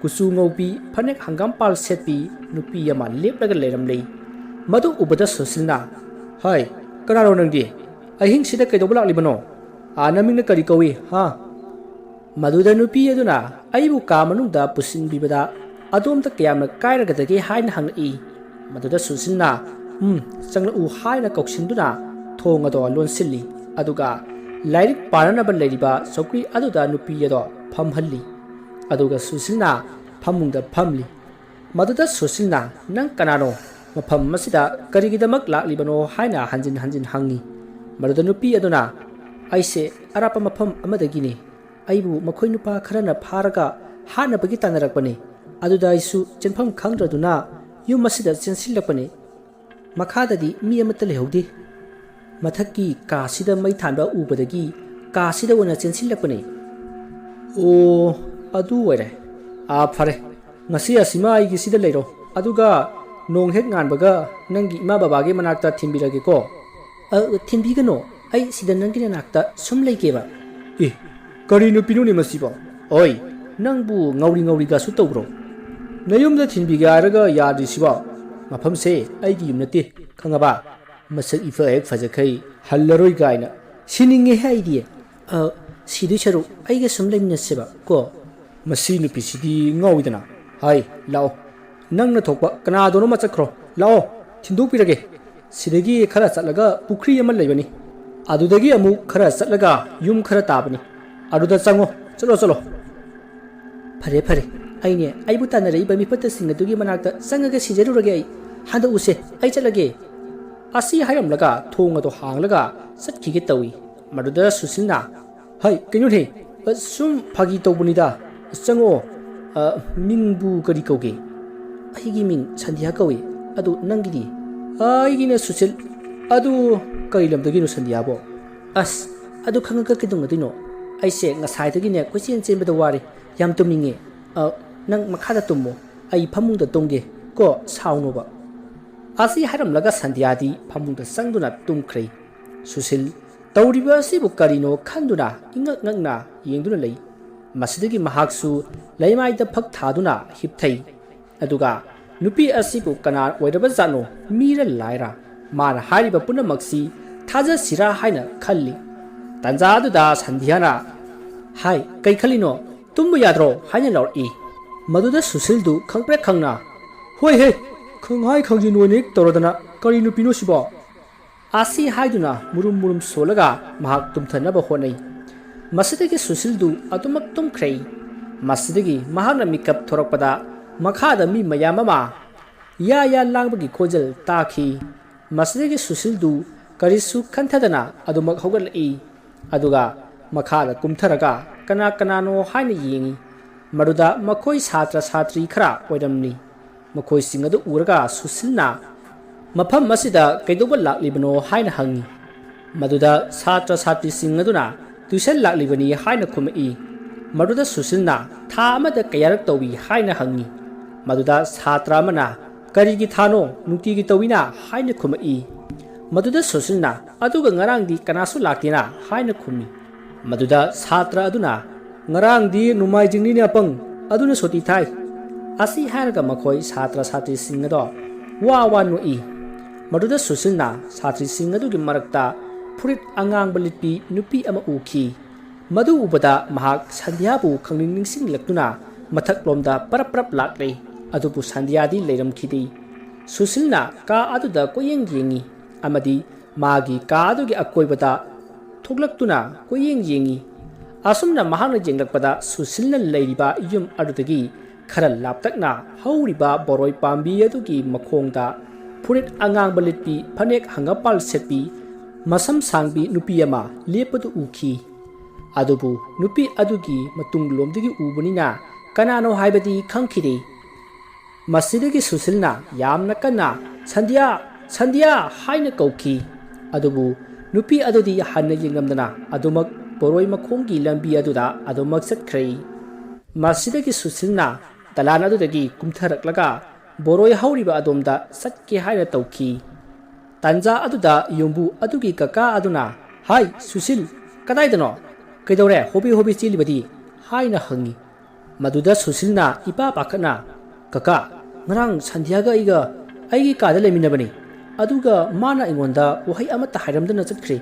ꯀꯨꯆꯨ ꯉꯧꯕꯤ, ꯐꯅꯦꯛ ꯍꯪꯒꯥꯝꯄꯥꯜ ꯁꯦꯠꯄꯤ ꯅꯨꯄꯤ ꯑꯃ ꯂꯦꯞꯂꯒ ꯂꯩꯔꯝꯂꯦ꯫ ꯃꯗꯨ ꯎꯕꯗ ꯁꯨꯁꯤꯜꯅ, "ꯍꯩ, ꯀꯅꯥꯅꯣ ꯅꯪꯗꯤ? ꯑꯍꯤꯡꯁꯤꯗ ꯀꯩꯗꯧꯕ ꯂꯥꯛꯂꯤꯕꯅꯣ? ꯑꯥ, ꯅꯃꯤꯡꯅ ꯀꯔꯤ ꯀꯧꯏ, ꯍꯥ?" ꯃꯗꯨꯗ ꯅꯨꯄꯤ ꯑꯗꯨꯅ ꯑꯩꯕꯨ ꯀꯥ ꯃꯅꯨꯡꯗ ꯄꯨꯁꯤꯟꯕꯤꯕꯗ ꯑꯗꯣꯝꯗ ꯀꯌꯥꯝꯅ ꯀꯥꯏꯔꯒꯗꯒꯦ ꯍꯥꯏꯅ ꯍꯪꯂꯛꯏ꯫ ꯃꯗꯨꯗ ꯁꯨꯁꯤꯜꯅ, "ꯎꯝ, ꯆꯪꯂꯛꯎ" ꯍꯥꯏꯅ ꯀꯧꯁꯤꯟꯗꯨꯅ ꯊꯣꯡ ꯑꯗꯣ ꯂꯣꯟꯁꯤꯜꯂꯤ꯫ ꯑꯗꯨꯒ ꯂꯥꯏꯔꯤꯛ ꯄꯥꯅꯅꯕ ꯂꯩꯔꯤꯕ ꯆꯧꯀ꯭ꯔꯤ ꯑꯗꯨꯗ ꯅꯨꯄꯤ ꯑꯗꯣ ꯐꯝꯍꯜꯂꯤ꯫ ꯑꯗꯨꯒ ꯁꯨꯁꯤꯜꯅ ꯐꯃꯨꯡꯗ ꯐꯝꯂꯤ꯫ ꯃꯗꯨꯗ ꯁꯨꯁꯤꯜꯅ, "ꯅꯪ ꯀꯅꯥꯅꯣ? ꯃꯐꯝ ꯑꯁꯤꯗ ꯀꯔꯤꯒꯤꯗꯃꯛ ꯂꯥꯛꯂꯤꯕꯅꯣ?" ꯍꯥꯏꯅ ꯍꯟꯖꯤꯟ ꯍꯟꯖꯤꯟ ꯍꯪꯉꯤ꯫ ꯃꯗꯨꯗ ꯅꯨꯄꯤ ꯑꯗꯨꯅ, "ꯑꯩꯁꯦ ꯑꯔꯥꯞꯄ ꯃꯐꯝ ꯑꯃꯗꯒꯤꯅꯤ꯫ ꯑꯩꯕꯨ ꯃꯈꯣꯏ ꯅꯨꯄꯥ ꯈꯔꯅ ꯐꯥꯔꯒ ꯍꯥꯠꯅꯕꯒꯤ ꯇꯥꯟꯅꯔꯛꯄꯅꯤ꯫ ꯑꯗꯨꯗ ꯑꯩꯁꯨ ꯆꯦꯟꯐꯝ ꯈꯪꯗ꯭ꯔꯗꯨꯅ ꯌꯨꯝ ꯑꯁꯤꯗ ꯆꯦꯟꯁꯤꯜꯂꯛꯄꯅꯤ꯫ ꯃꯈꯥꯗꯗꯤ ꯃꯤ ꯑꯃꯠꯇ ꯂꯩꯍꯧꯗꯦ꯫ ꯃꯊꯛꯀꯤ ꯀꯥꯁꯤꯗ ꯃꯩ ꯊꯥꯟꯕ ꯎꯕꯗꯒꯤ ꯀꯥꯁꯤꯗ ꯑꯣꯏꯅ ꯆꯦꯟꯁꯤꯜꯂꯛꯄꯅꯤ꯫" "ꯑꯣ, ꯑꯗꯨ ꯑꯣꯏꯔꯦ꯫ ꯑꯥ, ꯐꯔꯦ꯫ ꯉꯁꯤ ꯑꯁꯤꯃ ꯑꯩꯒꯤ ꯁꯤꯗ ꯂꯩꯔꯣ꯫ ꯑꯗꯨꯒ ꯅꯣꯡ ꯍꯦꯛ ꯉꯥꯟꯕꯒ ꯅꯪꯒꯤ ꯏꯃꯥ ꯕꯕꯥꯒꯤ ꯃꯅꯥꯛꯇ ꯊꯤꯟꯕꯤꯔꯒꯦꯀꯣ꯫" "ꯑ, ꯊꯤꯟꯕꯤꯒꯅꯨ꯫ ꯑꯩ ꯁꯤꯗ ꯅꯪꯒꯤ ꯅꯅꯥꯛꯇ ꯁꯨꯝ ꯂꯩꯒꯦꯕ꯫" "ꯑꯦ, ꯀꯔꯤ ꯅꯨꯄꯤꯅꯣꯅꯦ ꯃꯁꯤꯕꯣ? ꯑꯣꯏ, ꯅꯪꯕꯨ ꯉꯥꯎꯔꯤ ꯉꯥꯎꯔꯤꯒꯁꯨ ꯇꯧꯕ꯭ꯔꯣ? ꯅꯌꯨꯝꯗ ꯊꯤꯟꯕꯤꯒꯦ ꯍꯥꯏꯔꯒ ꯌꯥꯗ꯭ꯔꯤꯁꯤꯕꯣ? "ꯃꯐꯝꯁꯦ ꯑꯩꯒꯤ ꯌꯨꯝ ꯅꯠꯇꯦ, ꯈꯪꯉꯕ? ꯃꯁꯛ ꯏꯐ ꯍꯦꯛ ꯐꯖꯈꯩ ꯍꯜꯂꯔꯣꯏ ꯀꯥꯏꯅ꯫ ꯁꯤꯅꯤꯡꯉꯦꯍꯦ ꯑꯩꯗꯤ꯫ ꯑ, ꯁꯤꯗꯣꯏ ꯁꯔꯨꯛ ꯑꯩꯒ ꯁꯨꯝ ꯂꯩꯃꯤꯟꯅꯁꯦꯕ ꯀꯣ?" ꯃꯁꯤ ꯅꯨꯄꯤꯁꯤꯗꯤ ꯉꯥꯎꯏꯗꯅ꯫ "ꯍꯥꯏ, ꯂꯥꯛꯑꯣ꯫ ꯅꯪꯅ ꯊꯣꯛꯄ ꯀꯅꯥꯗꯅꯣꯃ ꯆꯠꯈ꯭ꯔꯣ꯫ ꯂꯥꯛꯑꯣ, ꯊꯤꯟꯗꯣꯛꯄꯤꯔꯒꯦ꯫ ꯁꯤꯗꯒꯤ ꯈꯔ ꯆꯠꯂꯒ ꯄꯨꯈ꯭ꯔꯤ ꯑꯃ ꯂꯩꯕꯅꯤ꯫ ꯑꯗꯨꯗꯒꯤ ꯑꯃꯨꯛ ꯈꯔ ꯆꯠꯂꯒ ꯌꯨꯝ ꯈꯔ ꯇꯥꯕꯅꯤ꯫ ꯑꯗꯨꯗ ꯆꯪꯉꯣ꯫ ꯆꯠꯂꯣ, ꯆꯠꯂꯣ꯫" "ꯐꯔꯦ, ꯐꯔꯦ꯫ ꯑꯩꯅꯦ, ꯑꯩꯕꯨ ꯇꯥꯟꯅꯔꯛꯏꯕ ꯃꯤꯐꯠꯇꯁꯤꯡ ꯑꯗꯨꯒꯤ ꯃꯅꯥꯛꯇ ꯆꯪꯉꯒ ꯁꯤꯖꯔꯨꯔꯒꯦ ꯑꯩ꯫ ꯍꯟꯗꯛꯎꯁꯦ, ꯑꯩ ꯆꯠꯂꯒꯦ꯫" ꯑꯁꯤ ꯍꯥꯏꯔꯝꯂꯒ ꯊꯣꯡ ꯑꯗꯨ ꯍꯥꯡꯂꯒ ꯆꯠꯈꯤꯒꯦ ꯇꯧꯏ꯫ ꯃꯗꯨꯗ ꯁꯨꯁꯤꯜꯅ, "ꯍꯩ, ꯀꯩꯅꯣꯅꯦ? ꯑ, ꯁꯨꯝ ꯐꯥꯒꯤ ꯇꯧꯕꯅꯤꯗ꯫ ꯆꯪꯉꯛꯑꯣ꯫ ꯑ, ꯃꯤꯡꯕꯨ ꯀꯔꯤ ꯀꯧꯒꯦ?" "ꯑꯩꯒꯤ ꯃꯤꯡ ꯁꯟꯙ꯭ꯌꯥ ꯀꯧꯏ꯫ ꯑꯗꯨ ꯅꯪꯒꯤꯗꯤ?" "ꯑꯩꯒꯤꯅ ꯁꯨꯁꯤꯜ꯫ ꯑꯗꯨ ꯀꯔꯤ ꯂꯝꯗꯒꯤꯅꯣ ꯁꯟꯙ꯭ꯌꯥꯕꯣ?" "ꯑꯁ, ꯑꯗꯨ ꯈꯪꯉꯒ ꯀꯩꯗꯧꯅꯗꯣꯏꯅꯣ? ꯑꯩꯁꯦ ꯉꯁꯥꯏꯗꯒꯤꯅꯦ ꯀꯣꯏꯆꯦꯟ ꯆꯦꯟꯕꯗ ꯋꯥꯔꯦ꯫ ꯌꯥꯝ ꯇꯨꯝꯅꯤꯡꯉꯦ꯫ ꯑ, ꯅꯪ ꯃꯈꯥꯗ ꯇꯨꯝꯃꯣ, ꯑꯩ ꯐꯃꯨꯡꯗ ꯇꯨꯝꯒꯦ ꯀꯣ, ꯁꯥꯎꯅꯣꯕ꯫" ꯑꯁꯤ ꯍꯥꯏꯔꯝꯂꯒ ꯁꯟꯙ꯭ꯌꯥꯗꯤ ꯐꯃꯨꯡꯗ ꯆꯪꯗꯨꯅ ꯇꯨꯝꯈ꯭ꯔꯦ꯫ ꯁꯨꯁꯤꯜ ꯇꯧꯔꯤꯕ ꯑꯁꯤꯕꯨ ꯀꯔꯤꯅꯣ ꯈꯟꯗꯨꯅ ꯏꯉꯛ ꯉꯛꯅ ꯌꯦꯡꯗꯨꯅ ꯂꯩ꯫ ꯃꯁꯤꯗꯒꯤ ꯃꯍꯥꯛꯁꯨ ꯂꯩꯃꯥꯏꯗ ꯐꯛ ꯊꯥꯗꯨꯅ ꯍꯤꯞꯊꯩ꯫ ꯑꯗꯨꯒ ꯅꯨꯄꯤ ꯑꯁꯤꯕꯨ ꯀꯅꯥ ꯑꯣꯏꯔꯕ ꯖꯥꯠꯅꯣ, ꯃꯤꯔ ꯂꯥꯏꯔ? ꯃꯥꯅ ꯍꯥꯏꯔꯤꯕ ꯄꯨꯝꯅꯃꯛꯁꯤ ꯊꯥꯖꯁꯤꯔꯥ ꯍꯥꯏꯅ ꯈꯜꯂꯤ꯫ ꯇꯥꯟꯖꯥ ꯑꯗꯨꯗ ꯁꯟꯙ꯭ꯌꯥꯅ, "ꯍꯥꯏ, ꯀꯩ ꯈꯜꯂꯤꯅꯣ? ꯇꯨꯝꯕ ꯌꯥꯗ꯭ꯔꯣ?" ꯍꯥꯏꯅ ꯂꯥꯎꯔꯛꯏ꯫ ꯃꯗꯨꯗ ꯁꯨꯁꯤꯜꯗꯨ ꯈꯪꯄ꯭ꯔꯦꯛ ꯈꯪꯅ, "ꯍꯣꯏ ꯍꯦ, ꯈꯪꯍꯥꯏ ꯈꯪꯖꯤꯟ ꯑꯣꯏꯅ ꯍꯦꯛ ꯇꯧꯔꯗꯅ, ꯀꯔꯤ ꯅꯨꯄꯤꯅꯣ ꯁꯤꯕꯣ?" ꯑꯁꯤ ꯍꯥꯏꯗꯨꯅ ꯃꯨꯔꯨꯝ ꯃꯨꯔꯨꯝ ꯁꯣꯜꯂꯒ ꯃꯍꯥꯛ ꯇꯨꯝꯊꯅꯕ ꯍꯣꯠꯅꯩ꯫ ꯃꯁꯤꯗꯒꯤ ꯁꯨꯁꯤꯜꯗꯨ ꯑꯗꯨꯃꯛ ꯇꯨꯝꯈ꯭ꯔꯦ꯫ ꯃꯁꯤꯗꯒꯤ ꯃꯍꯥꯛꯅ ꯃꯤꯀꯞ ꯊꯣꯔꯛꯄꯗ ꯃꯈꯥꯗ ꯃꯤ ꯃꯌꯥꯝ ꯑꯃ ꯌꯥ ꯌꯥ ꯂꯥꯡꯕꯒꯤ ꯈꯣꯟꯖꯦꯜ ꯇꯥꯈꯤ꯫ ꯃꯁꯤꯗꯒꯤ ꯁꯨꯁꯤꯜꯗꯨ ꯀꯔꯤꯁꯨ ꯈꯟꯊꯗꯅ ꯑꯗꯨꯃꯛ ꯍꯧꯒꯠꯂꯛꯏ꯫ ꯑꯗꯨꯒ ꯃꯈꯥꯗ ꯀꯨꯝꯊꯔꯒ ꯀꯅꯥ ꯀꯅꯥꯅꯣ ꯍꯥꯏꯅ ꯌꯦꯡꯏ꯫ ꯃꯗꯨꯗ ꯃꯈꯣꯏ ꯁꯥꯇ꯭ꯔ ꯁꯥꯇ꯭ꯔꯤ ꯈꯔ ꯑꯣꯏꯔꯝꯂꯤ꯫ ꯃꯈꯣꯏꯁꯤꯡ ꯑꯗꯨ ꯎꯔꯒ ꯁꯨꯁꯤꯜꯅ ꯃꯐꯝ ꯑꯁꯤꯗ ꯀꯩꯗꯧꯕ ꯂꯥꯛꯂꯤꯕꯅꯣ ꯍꯥꯏꯅ ꯍꯪꯏ꯫ ꯃꯗꯨꯗ ꯁꯥꯇ꯭ꯔ ꯁꯥꯇ꯭ꯔꯤꯁꯤꯡ ꯑꯗꯨꯅ ꯇ꯭ꯌꯨꯁꯟ ꯂꯥꯛꯂꯤꯕꯅꯤ ꯍꯥꯏꯅ ꯈꯨꯝꯃꯛꯏ꯫ ꯃꯗꯨꯗ ꯁꯨꯁꯤꯜꯅ ꯊꯥ ꯑꯃꯗ ꯀꯌꯥꯔꯛ ꯇꯧꯏ ꯍꯥꯏꯅ ꯍꯪꯏ꯫ ꯃꯗꯨꯗ ꯁꯥꯇ꯭ꯔ ꯑꯃꯅ, "ꯀꯔꯤꯒꯤ ꯊꯥꯅꯣ? ꯅꯨꯡꯇꯤꯒꯤ ꯇꯧꯏꯅ" ꯍꯥꯏꯅ ꯈꯨꯝꯃꯛꯏ꯫ ꯃꯗꯨꯗ ꯁꯨꯁꯤꯜꯅ, "ꯑꯗꯨꯒ ꯉꯔꯥꯡꯗꯤ ꯀꯅꯥꯁꯨ ꯂꯥꯛꯇꯦꯅ" ꯍꯥꯏꯅ ꯈꯨꯝꯃꯤ꯫ ꯃꯗꯨꯗ ꯁꯥꯇ꯭ꯔ ꯑꯗꯨꯅ, "ꯉꯔꯥꯡꯗꯤ ꯅꯣꯡꯃꯥꯏꯖꯤꯡꯅꯤꯅꯦ ꯑꯄꯪ, ꯑꯗꯨꯅ ꯁꯨꯇꯤ ꯊꯥꯏ"꯫ ꯑꯁꯤ ꯍꯥꯏꯔꯒ ꯃꯈꯣꯏ ꯁꯥꯇ꯭ꯔ ꯁꯥꯇ꯭ꯔꯤꯁꯤꯡ ꯑꯗꯣ ꯋꯥ ꯋꯥ ꯅꯣꯛꯏ꯫ ꯃꯗꯨꯗ ꯁꯨꯁꯤꯜꯅ ꯁꯥꯇ꯭ꯔꯤꯁꯤꯡ ꯑꯗꯨꯒꯤ ꯃꯔꯛꯇ ꯐꯨꯔꯤꯠ ꯑꯉꯥꯡꯕ ꯂꯤꯠꯄꯤ ꯅꯨꯄꯤ ꯑꯃ ꯎꯈꯤ꯫ ꯃꯗꯨ ꯎꯕꯗ ꯃꯍꯥꯛ ꯁꯟꯙ꯭ꯌꯥꯕꯨ ꯈꯪꯅꯤꯡ ꯅꯤꯡꯁꯤꯡꯂꯛꯇꯨꯅ ꯃꯊꯛꯂꯣꯝꯗ ꯄꯔꯞ ꯄꯔꯞ ꯂꯥꯛꯂꯦ꯫ ꯑꯗꯨꯕꯨ ꯁꯟꯙ꯭ꯌꯥꯗꯤ ꯂꯩꯔꯝꯈꯤꯗꯦ꯫ ꯁꯨꯁꯤꯜꯅ ꯀꯥ ꯑꯗꯨꯗ ꯀꯣꯏꯌꯦꯡ ꯌꯦꯡꯉꯤ ꯑꯃꯗꯤ ꯃꯥꯒꯤ ꯀꯥ ꯑꯗꯨꯒꯤ ꯑꯀꯣꯏꯕꯗ ꯊꯣꯛꯂꯛꯇꯨꯅ ꯀꯣꯏꯌꯦꯡ ꯌꯦꯡꯉꯤ꯫ ꯑꯁꯨꯝꯅ ꯃꯍꯥꯛꯅ ꯌꯦꯡꯂꯛꯄꯗ ꯁꯨꯁꯤꯜꯅ ꯂꯩꯔꯤꯕ ꯌꯨꯝ ꯑꯗꯨꯗꯒꯤ ꯈꯔ ꯂꯥꯞꯇꯛꯅ ꯍꯧꯔꯤꯕ ꯕꯣꯔꯣꯏ ꯄꯥꯝꯕꯤ ꯑꯗꯨꯒꯤ ꯃꯈꯣꯡꯗ ꯐꯨꯔꯤꯠ ꯑꯉꯥꯡꯕ ꯂꯤꯠꯄꯤ, ꯐꯅꯦꯛ ꯍꯪꯒꯥꯝꯄꯥꯜ ꯁꯦꯠꯄꯤ, ꯃꯁꯝ ꯁꯥꯡꯕꯤ ꯅꯨꯄꯤ ꯑꯃ ꯂꯦꯞꯄꯗꯨ ꯎꯈꯤ꯫ ꯑꯗꯨꯕꯨ ꯅꯨꯄꯤ ꯑꯗꯨꯒꯤ ꯃꯇꯨꯡꯂꯣꯝꯗꯒꯤ ꯎꯕꯅꯤꯅ ꯀꯅꯥꯅꯣ ꯍꯥꯏꯕꯗꯤ ꯈꯪꯈꯤꯗꯦ꯫ ꯃꯁꯤꯗꯒꯤ ꯁꯨꯁꯤꯜꯅ ꯌꯥꯝꯅ ꯀꯟꯅ "ꯁꯟꯙ꯭ꯌꯥ! ꯁꯟꯙ꯭ꯌꯥ!" ꯍꯥꯏꯅ ꯀꯧꯈꯤ꯫ ꯑꯗꯨꯕꯨ ꯅꯨꯄꯤ ꯑꯗꯨꯗꯤ ꯍꯟꯅ ꯌꯦꯡꯂꯝꯗꯅ ꯑꯗꯨꯃꯛ ꯕꯣꯔꯣꯏ ꯃꯈꯣꯡꯒꯤ ꯂꯝꯕꯤ ꯑꯗꯨꯗ ꯑꯗꯨꯃꯛ ꯆꯠꯈ꯭ꯔꯦ꯫ ꯃꯁꯤꯗꯒꯤ ꯁꯨꯁꯤꯜꯅ ꯗꯂꯥꯟ ꯑꯗꯨꯗꯒꯤ ꯀꯨꯝꯊꯔꯛꯂꯒ ꯕꯣꯔꯣꯏ ꯍꯧꯔꯤꯕ ꯑꯗꯣꯝꯗ ꯆꯠꯀꯦ ꯍꯥꯏꯅ ꯇꯧꯈꯤ꯫ ꯇꯥꯟꯖꯥ ꯑꯗꯨꯗ ꯌꯨꯝꯕꯨ ꯑꯗꯨꯒꯤ ꯀꯀꯥ ꯑꯗꯨꯅ, "ꯍꯥꯏ, ꯁꯨꯁꯤꯜ, ꯀꯗꯥꯏꯗꯅꯣ? ꯀꯩꯗꯧꯔꯦ ꯍꯣꯕꯦ ꯍꯣꯕꯦ ꯆꯦꯜꯂꯤꯕꯗꯤ?" ꯍꯥꯏꯅ ꯍꯪꯉꯤ꯫ ꯃꯗꯨꯗ ꯁꯨꯁꯤꯜꯅ ꯏꯄꯥ ꯄꯥꯈꯠꯅ, "ꯀꯀꯥ, ꯉꯔꯥꯡ ꯁꯟꯙ꯭ꯌꯥꯒ ꯑꯩꯒ ꯑꯩꯒꯤ ꯀꯥꯗ ꯂꯩꯃꯤꯟꯅꯕꯅꯤ꯫ ꯑꯗꯨꯒ ꯃꯥꯅ ꯑꯩꯉꯣꯟꯗ ꯋꯥꯍꯩ ꯑꯃꯠꯇ ꯍꯥꯏꯔꯝꯗꯅ ꯆꯠꯈ꯭ꯔꯦ꯫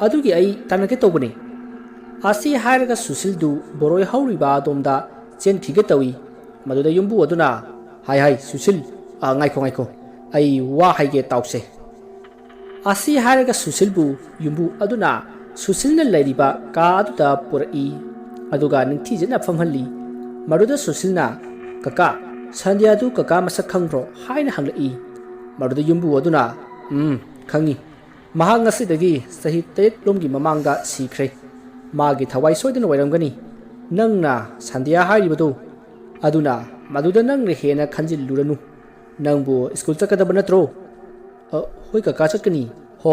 ꯑꯗꯨꯒꯤ ꯑꯩ ꯇꯥꯟꯅꯒꯦ ꯇꯧꯕꯅꯤ"꯫ ꯑꯁꯤ ꯍꯥꯏꯔꯒ ꯁꯨꯁꯤꯜꯗꯨ ꯕꯣꯔꯣꯏ ꯍꯧꯔꯤꯕ ꯑꯗꯣꯝꯗ ꯆꯦꯟꯈꯤꯒꯦ ꯇꯧꯏ꯫ ꯃꯗꯨꯗ ꯌꯨꯝꯕꯨ ꯑꯗꯨꯅ, "ꯍꯥꯏ, ꯍꯥꯏ, ꯁꯨꯁꯤꯜ, ꯑ, ꯉꯥꯏꯈꯣ, ꯉꯥꯏꯈꯣ, ꯑꯩ ꯋꯥ ꯍꯥꯏꯒꯦ ꯇꯥꯎꯁꯦ"꯫ ꯑꯁꯤ ꯍꯥꯏꯔꯒ ꯁꯨꯁꯤꯜꯕꯨ ꯌꯨꯝꯕꯨ ꯑꯗꯨꯅ ꯁꯨꯁꯤꯜꯅ ꯂꯩꯔꯤꯕ ꯀꯥ ꯑꯗꯨꯗ ꯄꯨꯔꯛꯏ꯫ ꯑꯗꯨꯒ ꯅꯤꯡꯊꯤꯖꯅ ꯐꯝꯍꯜꯂꯤ꯫ ꯃꯗꯨꯗ ꯁꯨꯁꯤꯜꯅ, "ꯀꯀꯥ, ꯁꯟꯙ꯭ꯌꯥꯗꯨ ꯀꯀꯥ ꯃꯁꯛ ꯈꯪꯕ꯭ꯔꯣ?" ꯍꯥꯏꯅ ꯍꯪꯂꯛꯏ꯫ ꯃꯗꯨꯗ ꯌꯨꯝꯕꯨ ꯑꯗꯨꯅ, "ꯎꯝ, ꯈꯪꯉꯤ꯫ ꯃꯍꯥꯛ ꯉꯁꯤꯗꯒꯤ ꯆꯍꯤ ꯇꯔꯦꯠ ꯂꯣꯝꯒꯤ ꯃꯃꯥꯡꯗ ꯁꯤꯈ꯭ꯔꯦ꯫ ꯃꯥꯒꯤ ꯊꯋꯥꯏ ꯁꯣꯏꯗꯅ ꯑꯣꯏꯔꯝꯒꯅꯤ꯫ ꯅꯪꯅ ꯁꯟꯙ꯭ꯌꯥ ꯍꯥꯏꯔꯤꯕꯗꯨ ꯑꯗꯨꯅ ꯃꯗꯨꯗ ꯅꯪꯅ ꯍꯦꯟꯅ ꯈꯟꯖꯤꯜꯂꯨꯔꯅꯨ꯫ ꯅꯪꯕꯨ ꯁ꯭ꯀꯨꯜ ꯆꯠꯀꯗꯕ ꯅꯠꯇ꯭ꯔꯣ?" "ꯑ, ꯍꯣꯏ ꯀꯀꯥ, ꯆꯠꯀꯅꯤ"꯫ "ꯍꯣ,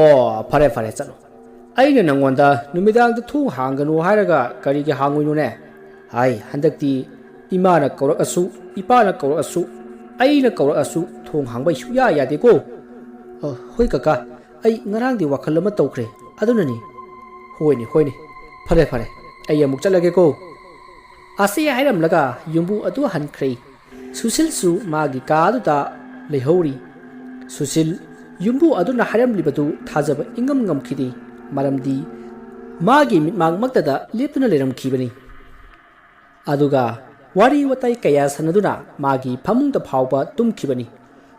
ꯐꯔꯦ, ꯐꯔꯦ, ꯆꯠꯂꯣ꯫ ꯑꯩꯅ ꯅꯪꯉꯣꯟꯗ ꯅꯨꯃꯤꯗꯥꯡꯗ ꯊꯣꯡ ꯍꯥꯡꯒꯅꯨ ꯍꯥꯏꯔꯒ ꯀꯔꯤꯒꯤ ꯍꯥꯡꯉꯣꯏꯅꯣꯅꯦ? ꯍꯥꯏ, ꯍꯟꯗꯛꯇꯤ ꯏꯃꯥꯅ ꯀꯧꯔꯛꯑꯁꯨ, ꯏꯄꯥꯅ ꯀꯧꯔꯛꯑꯁꯨ, ꯑꯩꯅ ꯀꯧꯔꯛꯑꯁꯨ ꯊꯣꯡ ꯍꯥꯡꯕ ꯁꯨꯛꯌꯥ ꯌꯥꯗꯦꯀꯣ"꯫ "ꯑ, ꯍꯣꯏ ꯀꯀꯥ, ꯑꯩ ꯉꯔꯥꯡꯗꯤ ꯋꯥꯈꯜ ꯑꯃ ꯇꯧꯈ꯭ꯔꯦ, ꯑꯗꯨꯅꯅꯤ"꯫ "ꯍꯣꯏꯅꯦ, ꯍꯣꯏꯅꯦ, ꯐꯔꯦ, ꯐꯔꯦ, ꯑꯩ ꯑꯃꯨꯛ ꯆꯠꯂꯒꯦꯀꯣ"꯫ ꯑꯁꯤ ꯍꯥꯏꯔꯝꯂꯒ ꯌꯨꯝꯕꯨ ꯑꯗꯨ ꯍꯟꯈ꯭ꯔꯦ꯫ ꯁꯨꯁꯤꯜꯁꯨ ꯃꯥꯒꯤ ꯀꯥ ꯑꯗꯨꯗ ꯂꯩꯍꯧꯔꯤ꯫ ꯁꯨꯁꯤꯜ ꯌꯨꯝꯕꯨ ꯑꯗꯨꯅ ꯍꯥꯏꯔꯝꯂꯤꯕꯗꯨ ꯊꯥꯖꯕ ꯏꯉꯝ ꯉꯝꯈꯤꯗꯦ, ꯃꯔꯝꯗꯤ ꯃꯥꯒꯤ ꯃꯤꯠꯃꯥꯡꯃꯛꯇꯗ ꯂꯦꯞꯇꯨꯅ ꯂꯩꯔꯝꯈꯤꯕꯅꯤ꯫ ꯑꯗꯨꯒ ꯋꯥꯔꯤ ꯋꯥꯇꯥꯏ ꯀꯌꯥ ꯁꯥꯟꯅꯗꯨꯅ ꯃꯥꯒꯤ ꯐꯃꯨꯡꯗ ꯐꯥꯎꯕ ꯇꯨꯝꯈꯤꯕꯅꯤ꯫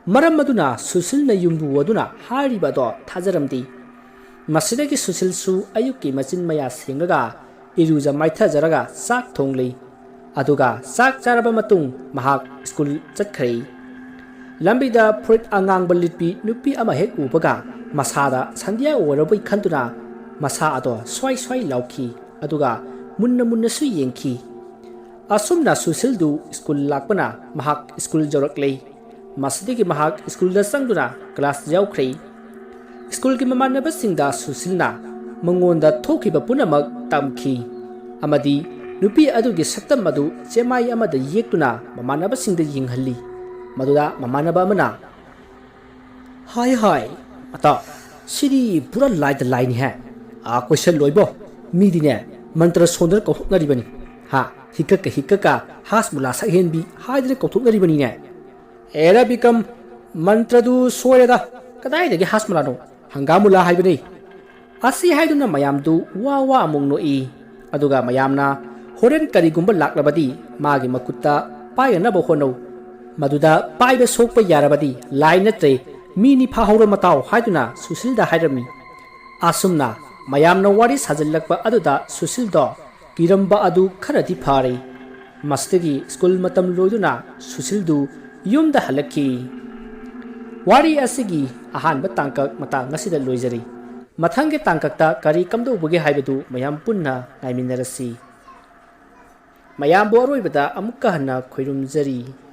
ꯃꯔꯝ ꯑꯗꯨꯅ ꯁꯨꯁꯤꯜꯅ ꯌꯨꯝꯕꯨ ꯑꯗꯨꯅ ꯍꯥꯏꯔꯤꯕ ꯑꯗꯣ ꯊꯥꯖꯔꯝꯗꯦ꯫ ꯃꯁꯤꯗꯒꯤ ꯁꯨꯁꯤꯜꯁꯨ ꯑꯌꯨꯛꯀꯤ ꯃꯆꯤꯟ ꯃꯌꯥ ꯁꯦꯡꯂꯒ ꯏꯔꯨꯖ ꯃꯥꯏꯊꯖꯔꯒ ꯆꯥꯛ ꯊꯣꯡꯂꯤ꯫ ꯑꯗꯨꯒ ꯆꯥꯛ ꯆꯥꯔꯕ ꯃꯇꯨꯡ ꯃꯍꯥꯛ ꯁ꯭ꯀꯨꯜ ꯆꯠꯈ꯭ꯔꯦ꯫ ꯂꯝꯕꯤꯗ ꯐꯨꯔꯤꯠ ꯑꯉꯥꯡꯕ ꯂꯤꯠꯄꯤ ꯅꯨꯄꯤ ꯑꯃ ꯍꯦꯛ ꯎꯕꯒ ꯃꯁꯥꯗ ꯁꯟꯙ꯭ꯌꯥ ꯑꯣꯏꯔꯕꯣꯏ ꯈꯟꯗꯨꯅ ꯃꯁꯥ ꯑꯗꯣ ꯁ꯭ꯋꯥꯏ ꯁ꯭ꯋꯥꯏ ꯂꯥꯎꯈꯤ, ꯑꯗꯨꯒ ꯃꯨꯟꯅ ꯃꯨꯟꯅꯁꯨ ꯌꯦꯡꯈꯤ꯫ ꯑꯁꯨꯝꯅ ꯁꯨꯁꯤꯜꯗꯨ ꯁ꯭ꯀꯨꯜ ꯂꯥꯛꯄꯅ ꯃꯍꯥꯛ ꯁ꯭ꯀꯨꯜ ꯌꯧꯔꯛꯂꯦ꯫ ꯃꯁꯤꯗꯒꯤ ꯃꯍꯥꯛ ꯁ꯭ꯀꯨꯜꯗ ꯆꯪꯗꯨꯅ ꯀ꯭ꯂꯥꯁ ꯌꯥꯎꯈ꯭ꯔꯦ꯫ ꯁ꯭ꯀꯨꯜꯒꯤ ꯃꯃꯥꯟꯅꯕꯁꯤꯡꯗ ꯁꯨꯁꯤꯜꯅ ꯃꯉꯣꯟꯗ ꯊꯣꯛꯈꯤꯕ ꯄꯨꯝꯅꯃꯛ ꯇꯝꯈꯤ ꯑꯃꯗꯤ ꯅꯨꯄꯤ ꯑꯗꯨꯒꯤ ꯁꯛꯇꯝ ꯑꯗꯨ ꯆꯦꯃꯥꯏ ꯑꯃꯗ ꯌꯦꯛꯇꯨꯅ ꯃꯃꯥꯟꯅꯕꯁꯤꯡꯗ ꯌꯦꯡꯍꯜꯂꯤ꯫ ꯃꯗꯨꯗ ꯃꯃꯥꯟꯅꯕ ꯑꯃꯅ, "ꯍꯥꯏ ꯍꯥꯏ, ꯃꯇꯥ, ꯁꯤꯗꯤ ꯄꯨꯔꯥ ꯂꯥꯏꯗ ꯂꯥꯏꯅꯤꯍꯦ꯫ ꯑꯥ, ꯀꯣꯏꯁꯟ ꯂꯣꯏꯕꯣ, ꯃꯤꯗꯤꯅꯦ ꯃꯟꯇ꯭ꯔ ꯁꯣꯟꯗꯅ ꯀꯧꯊꯣꯛꯅꯔꯤꯕꯅꯤ꯫ ꯍꯥ, ꯍꯤꯛꯀꯛꯀ ꯍꯤꯛꯀꯛꯀ ꯍꯥꯁ ꯃꯨꯂꯥ ꯁꯛꯍꯦꯟꯕꯤ ꯍꯥꯏꯗꯅ ꯀꯧꯊꯣꯛꯅꯔꯤꯕꯅꯤꯅꯦ꯫ ꯑꯦꯔꯥ ꯕꯤꯀꯝ, ꯃꯟꯇ꯭ꯔꯗꯨ ꯁꯣꯏꯔꯦꯗ꯫ ꯀꯗꯥꯏꯗꯒꯤ ꯍꯥꯁ ꯃꯨꯂꯥꯅꯣ? ꯍꯪꯒꯥꯝ ꯃꯨꯂꯥ ꯍꯥꯏꯕꯅꯤ"꯫ ꯑꯁꯤ ꯍꯥꯏꯗꯨꯅ ꯃꯌꯥꯝꯗꯨ ꯋꯥ ꯋꯥ ꯑꯃꯨꯛ ꯅꯣꯛꯏ꯫ ꯑꯗꯨꯒ ꯃꯌꯥꯝꯅ, "ꯍꯣꯔꯦꯟ ꯀꯔꯤꯒꯨꯝꯕ ꯂꯥꯛꯂꯕꯗꯤ ꯃꯥꯒꯤ ꯃꯈꯨꯠꯇ ꯄꯥꯏꯔꯅꯕ ꯍꯣꯠꯅꯧ꯫ ꯃꯗꯨꯗ ꯄꯥꯏꯕ ꯁꯣꯛꯄ ꯌꯥꯔꯕꯗꯤ ꯂꯥꯏ ꯅꯠꯇ꯭ꯔꯦ, ꯃꯤꯅꯤ ꯐꯥꯍꯧꯔꯣ ꯃꯇꯥꯎ" ꯍꯥꯏꯗꯨꯅ ꯁꯨꯁꯤꯜꯗ ꯍꯥꯏꯔꯝꯃꯤ꯫ ꯑꯁꯨꯝꯅ ꯃꯌꯥꯝꯅ ꯋꯥꯔꯤ ꯁꯥꯖꯤꯜꯂꯛꯄ ꯑꯗꯨꯗ ꯁꯨꯁꯤꯜꯗꯣ ꯀꯤꯔꯝꯕ ꯑꯗꯨ ꯈꯔꯗꯤ ꯐꯔꯦ꯫ ꯃꯁꯤꯗꯒꯤ ꯁ꯭ꯀꯨꯜ ꯃꯇꯝ ꯂꯣꯏꯗꯨꯅ ꯁꯨꯁꯤꯜꯗꯨ ꯌꯨꯝꯗ ꯍꯜꯂꯛꯈꯤ꯫ ꯋꯥꯔꯤ ꯑꯁꯤꯒꯤ ꯑꯍꯥꯟꯕ ꯇꯥꯡꯀꯛ ꯃꯇꯥꯡ ꯑꯁꯤꯗ ꯂꯣꯏꯖꯔꯤ꯫ ꯃꯊꯪꯒꯤ ꯇꯥꯡꯀꯛꯇ ꯀꯔꯤ ꯀꯝꯗꯧꯕꯒꯦ ꯍꯥꯏꯕꯗꯨ ꯃꯌꯥꯝ ꯄꯨꯟꯅ ꯉꯥꯏꯃꯤꯟꯅꯔꯁꯤ꯫ ꯃꯌꯥꯝꯕꯨ ꯑꯔꯣꯏꯕꯗ ꯑꯃꯨꯛꯀ ꯍꯟꯅ ꯈꯣꯏꯔꯨꯝꯖꯔꯤ꯫